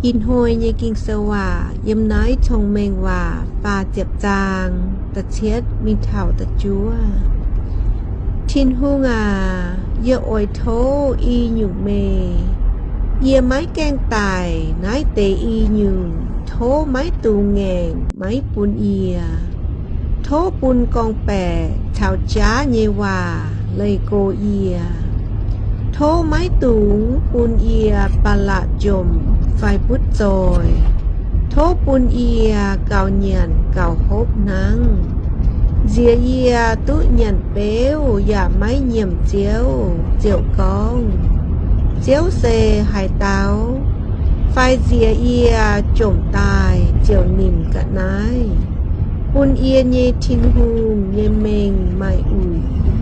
Ih hnoi nyei Ging-Sou waac yiem naaiv Cong-Mengh Waac faah ziepc zaang da'cietv mingh taux da'juov. Tin-Hungh aac, yie oix tov i nyungc meih. Yie maiv gaengh daic naaiv deix i nyungc, tov maiv dungx ngaengc maiv bun yie. Tov bun gorngv-baeqc caux jaav nyei waac leih go yie. Tov maiv dungx bun yie ba'laqc jomc fai butv zoih. Tov bun yie gaux nyanc gaux hopv hnangv. Nziex yie duqv nyanc beuv yaac maiv nyiemc Ziouv, ziouc gorngv, Ziouv se haaix dauh? Fai nziex yie jomc daaih ziouc nimc ga'naaiv, bun yie nyei Tin-Hungh nyei mengh maaih uix?